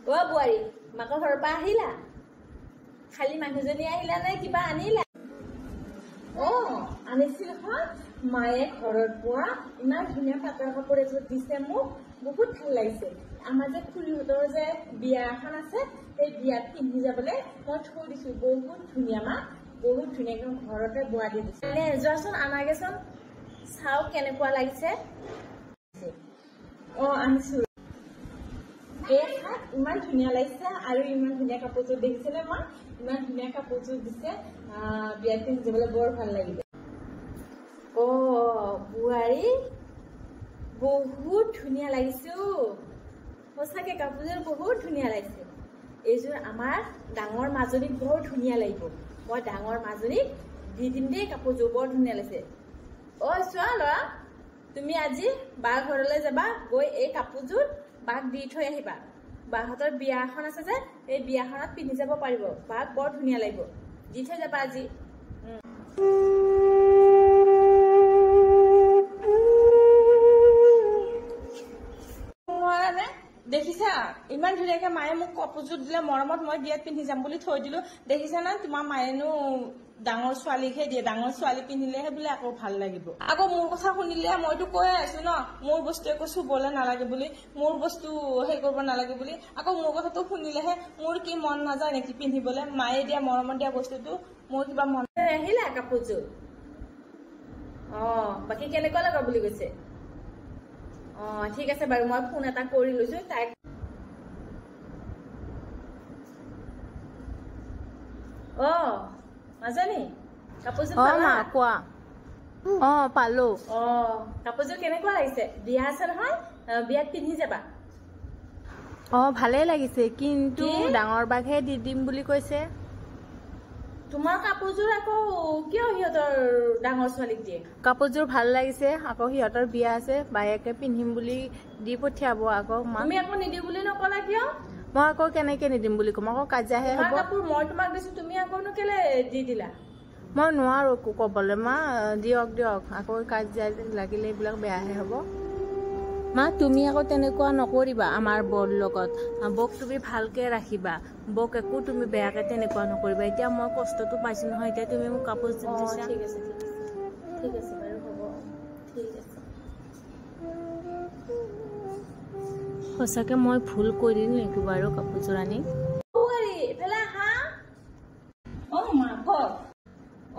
অ বোৱাৰী, মাকৰ ঘৰৰ পৰা আহিলা? খালি মানুহজনী আহিলা নে কিবা আনিলা? অ আনিছিল হয়, মায়ে ঘৰত বোৱা ইমান ধুনীয়া পাটৰ কাপোৰ এযোৰ দিছে মোক, বহুত ভাল লাগিছে। আমাৰ যে খুৰীহঁতৰ যে বিয়া এখন আছে, সেই বিয়াত পিন্ধি যাবলৈ মই থৈ দিছো। বহুত ধুনীয়া মা, বহুত ধুনীয়া, একদম ঘৰতে বোৱা দি দিছে। নে যোৱাচোন আনাগেচোন, চাওঁ কেনেকুৱা লাগিছে। অ আনিছো, ইমান ধুনীয়া লাগিছে আৰু ইমান ধুনীয়া কাপোৰযোৰ দেখিছেনে মা? ইমান ধুনীয়া কাপোৰযোৰ দিছে, বিয়াত পিন্ধি যাবলৈ বৰ ভাল লাগিব। অ বোৱাৰী, বহুত ধুনীয়া লাগিছে সঁচাকে, কাপোৰযোৰ বহুত ধুনীয়া লাগিছে। এইযোৰ আমাৰ ডাঙৰ মাজনীক বৰ ধুনীয়া লাগিব, মই ডাঙৰ মাজনীক দি দিম দেই, কাপোৰযোৰ বৰ ধুনীয়া লাগিছে। অ চোৱা ল'ৰা, তুমি আজি বা ঘৰলৈ যাবা, গৈ এই কাপোৰযোৰ বাক দি থৈ আহিবা। বাহঁতৰ বিয়া এখন আছে যে, এই বিয়াখনত পিন্ধি যাব পাৰিব, বাক বৰ ধুনীয়া লাগিব, দি থৈ যাবা আজি। দেখিছা ইমান ধুনীয়াকে মায়ে মোক কাপোৰযোৰ দিলে, মৰমত মই বিয়াত পিন্ধি যাম বুলি থৈ দিলো। দেখিছা না, তোমাৰ মায়েনো ডাঙৰ ছোৱালীকহে দিয়ে, ডাঙৰ ছোৱালী পিন্ধিলেহে বোলে আকৌ ভাল লাগিব। আকৌ মোৰ কথা শুনিলে, মইতো কৈয়ে আছো ন, মোৰ বস্তু একো চুবলৈ নালাগে বুলি, মোৰ বস্তু সেই কৰিব নালাগে বুলি। আকৌ মোৰ কথাটো শুনিলেহে মোৰ কি মন নাযায় নেকি পিন্ধিবলৈ? মায়ে দিয়া মৰমত দিয়া বস্তুটো মোৰ কিবা মন আহিলা কাপোৰযোৰ? অ বাকী কেনেকুৱা লগা বুলি কৈছে? অ ঠিক আছে বাৰু, মই ফোন এটা কৰি লৈছো তাইক। অ মাজনী, কাপোৰযোৰ পালা? কোৱা। অ পালো। অ কাপোৰযোৰ কেনেকুৱা লাগিছে? বিয়া আছে নহয়, বিয়াত পিন্ধি যাবা। অ ভালেই লাগিছে, কিন্তু ডাঙৰ বাঘহে দি দিম বুলি কৈছে। তোমাৰ কাপোৰযোৰ আকৌ কিয় সিহঁতৰ ডাঙৰ ছোৱালীক দিয়ে? কাপোৰযোৰ ভাল লাগিছে, আকৌ সিহঁতৰ বিয়া আছে, বায়েকে পিন্ধিম বুলি দি পঠিয়াব। আকৌ তুমি আকৌ নিদিওঁ বুলি নকলা কিয়? মই আকৌ কেনেকে নিদিম বুলি ক'ম, আকৌ কাজিয়াহে হ'ব। কাপোৰ মই তোমাক দিছো, তুমি আকৌনো কেলে দি দিলা? মই নোৱাৰো একো ক'বলৈ মা, দিয়ক দিয়ক, আকৌ কাজিয়া লাগিলে এইবিলাক বেয়াহে হ'ব। মা তুমি আকৌ তেনেকুৱা নকৰিবা আমাৰ বৌৰ লগত, বৌক তুমি ভালকে ৰাখিবা, বৌক একো তুমি বেয়াকে তেনেকুৱা নকৰিবা। এতিয়া মই কষ্টটো পাইছো নহয়, এতিয়া তুমি মোক কাপোৰ দিছা। ঠিক আছে ঠিক আছে বাৰু, হ'ব ঠিক আছে। সঁচাকে মই ভুল কৰিলো নেকি বাৰু কাপোৰযোৰ আনি?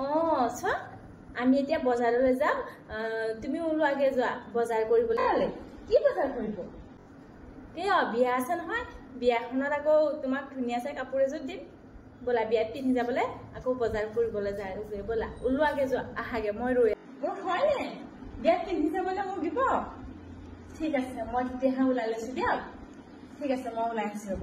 অ চোৱা, আমি এতিয়া বজাৰলৈ যাম, তুমি ওলোৱাগে যোৱা বজাৰ কৰিবলৈ। কি বজাৰ কৰিব? কিয়, বিয়া আছে নহয়, বিয়াখনত আকৌ তোমাক ধুনীয়া চাই কাপোৰ এযোৰ দিম, ব'লা বিয়াত পিন্ধি যাবলৈ, আকৌ বজাৰ কৰিবলৈ যায়, ব'লা ওলোৱাগে যোৱা, আহাগে, মই ৰৈ। হয়নে, বিয়াত পিন্ধি যাবলৈ মোক দিব? ঠিক আছে, মই তেতিয়াহে ওলাই লৈছো দিয়ক। ঠিক আছে, মই ওলাই আহিছো ৰ'ব।